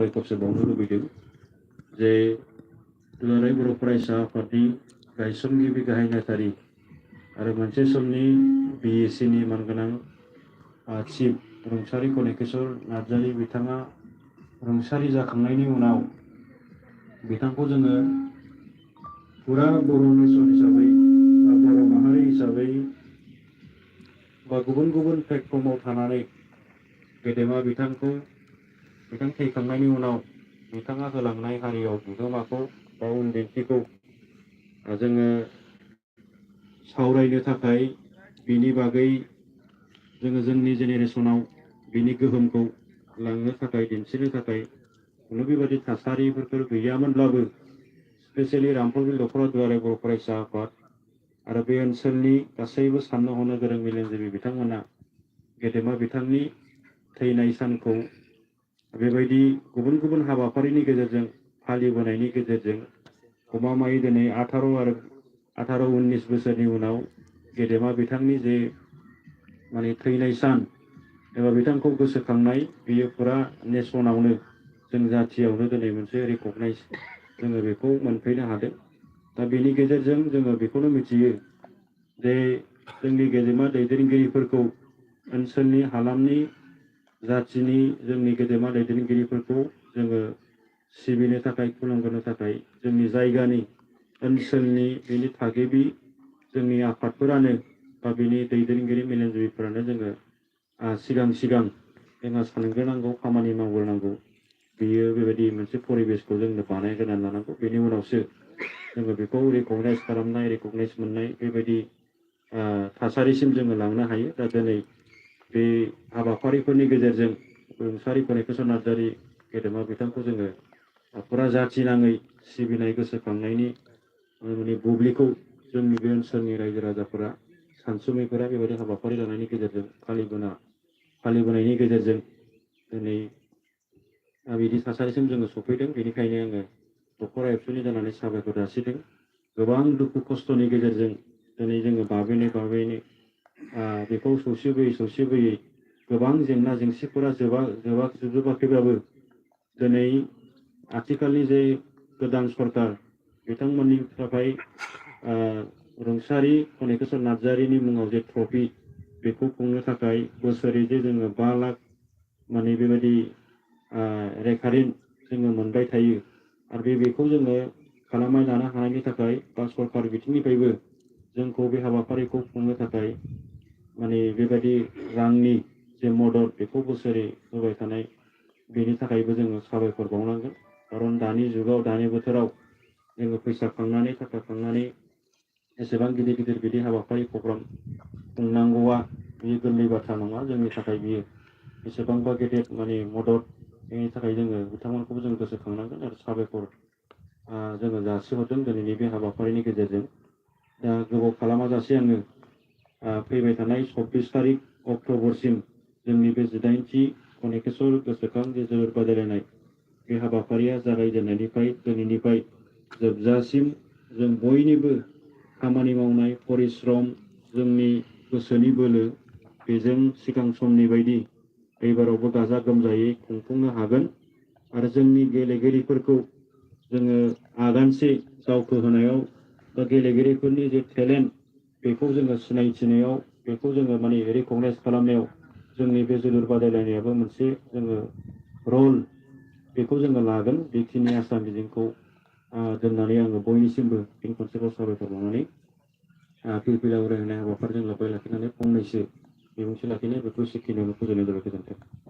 साबायखरसो बावनो लुबैदों जे दुलाराय बर' फरायसा आफादनि गायसनगिरि गाहाय नेहाथारि आरो मोनसे समनि BECनि मानगोनां चिफ रुंसारि कनेकेश्वर नार्जारि बिथाङा रुंसारि जाखांनायनि उनाव बिथांखौ जोङो पुरा बर' नेसन हिसाबै बा बर' माहारि हिसाबै बा गुबुन गुबुन प्लेटफर्माव थानानै गेदेमा बिथां थैखांनायनि उनाव बिथाङा होलांनाय हारियाव बिहोमाखौ बा उनदिन्थिखौ जोङो सावरायनो थाखाय बिनि बागै जोङो जोंनि जेनेरेसनाव बिनि गोहोमखौ लांनो थाखाय दिन्थिनो थाखाय खुनु बेबायदि थासारिफोर गैयामोनब्लाबो स्पेसियेलि रामफलबिल दख'रा दुलाराय बर' फरायसा आफाद आरो बे ओनसोलनि गासैबो साननो हनो गोरों मेलेमजिबि बिथांमोना गेदेमा बिथांनि थैनाय सानखौ बेबायदि गुबुन गुबुन हाबाफारिनि गेजेरजों फालिबोनायनि गेजेरजों गमामायै दिनै 18-19 बोसोरनि उनाव गेदेमा बिथांनि जे माने थैनाय सान एबा बिथांखौ गोसोखांनाय बियो फुरा नेसनावनो जों जाथियावनो दिनै मोनसे रिकगनाइज जोङो बेखौ मोनफैनो हादों। दा बेनि गेजेरजों जोङो बेखौनो मिथियो जे जोंनि गेदेमा दैदेनगिरिफोरखौ ओनसोलनि हालामनि जाथिनि जोंनि गेदेमा दैदेनगिरिफोरखौ जोङो सिबिनो थाखाय खुलुमगोनो थाखाय जोंनि जायगानि ओनसोलनि बिनि थागिबि जोंनि आफादफोरानो बा बिनि दैदेनगिरि मेलेमजिबिफोरानो जोङो सिगां जोंहा सानग्रोनांगौ खामानि मावग्रोनांगौ बियो बेबायदि मोनसे परिबेसखौ जोंनो बानायग्रोनानै लानांगौ बेनि उनावसो जोङो बेखौ रिकगनाइज खालामनाय रिकगनाइज मोननाय बेबायदि थासारिसिम जोङो लांनो हायो। दा दिनै बे हाबाफारिफोरनि गेजेरजों रुंसारि कनेकेश्वर नार्जारि गेदेमा बिथांखौ जोङो फुरा जाथि नाङै सिबिनाय गोसोखांनायनि माने बुब्लिखौ जोंनि बे ओनसोलनि रायजो राजाफोरा सानसुमैफोरा बेबायदि हाबाफारि लानायनि गेजेरजों फालिबोनायनि गेजेरजों दिनै बिदि थासारिसिम जोङो सफैदों। बेनिखायनो आङो दख'रा एबसुनि जानानै साबायखर जासिदों। गोबां दुखु खस्थ'नि गेजेरजों दिनै जोङो बाबैनो बेखौ सौसिबोयै गोबां जेंना जेंसिफोरा जोबाखैब्लाबो दिनै आथिखालनि जे गोदान सरकार बिथांमोननि थाखाय रुंसारि कनेकेश्वर नार्जारिनि मुङाव जे ट्रफि बेखौ खुंनो थाखाय बोसोरै जे जोङो 5 लाख माने बेबायदि रेकारिं जोङो मोनबाय थायो आरो बेखौ जोङो खालामनानै लानो हानायनि थाखाय बा सरकार बिथिंनिफ्रायबो जोंखौ बे हाबाफारिखौ खुंनो थाखाय माने बेबायदि रांनि जे मदद बेखौ बोसोरै होबाय थानाय बेनि थाखायबो जोङो साबायखर बावनांगोन। खारन दानि जुगाव दानि बोथोराव जोङो फैसा खांनानै थाखा खांनानै एसेबां गिदिर बिदि हाबाफारि प्रग्राम खुंनांगौआ बेयो गोरलै बाथ्रा नङा। जोंनि थाखाय बियो बेसेबांबा गेदेर माने मदद बेनि थाखाय जोङो बिथांमोनखौबो जों गोसोखांनांगोन आरो साबायखर जोङो जासिहरदों दिनैनि बे हाबाफारिनि गेजेरजों। दा गोबाव खालामाजासे आङो फैबाय थानाय 24 तारिख अक्ट'बरसिम जोंनि बे 18थि कनेकेश्वर गोसोखां जे जोलुर बादायलायनाय बे हाबाफारिया जागायजेननायनिफ्राय दिनैनिफ्राय जोबजासिम जों बयनिबो खामानि मावनाय परिश्रम जोंनि गोसोनि बोलो बेजों सिगां समनि बायदि एबारावबो गाजा गोमजायै खुंफुंनो हागोन आरो जोंनि गेलेगिरिफोरखौ जोङो आगानसे दावखोहोनायाव बा गेलेगिरिफोरनि जे टेलेन्ट बेखौ जोङो सिनायथिनायाव बेखौ जोङो माने रिकगनाइज खालामनायाव जोंनि बे जोलुर बादायलायनायाबो मोनसे जोङो रल बेखौ जोङो लागोन। बेखिनि आसा मिजिंखौ दोननानै आङो बयनिसिमबो फिन खनसेबाव साबायखर बावनानै फिरफिला उरायहोनाय हाबाफारिजों लोब्बा लाखिनानै फंनैसो बिबुंथि लाखिनाय बेखौ एसेखिनियावनो फोजोबनाय जाबाय। गोजोन्थों।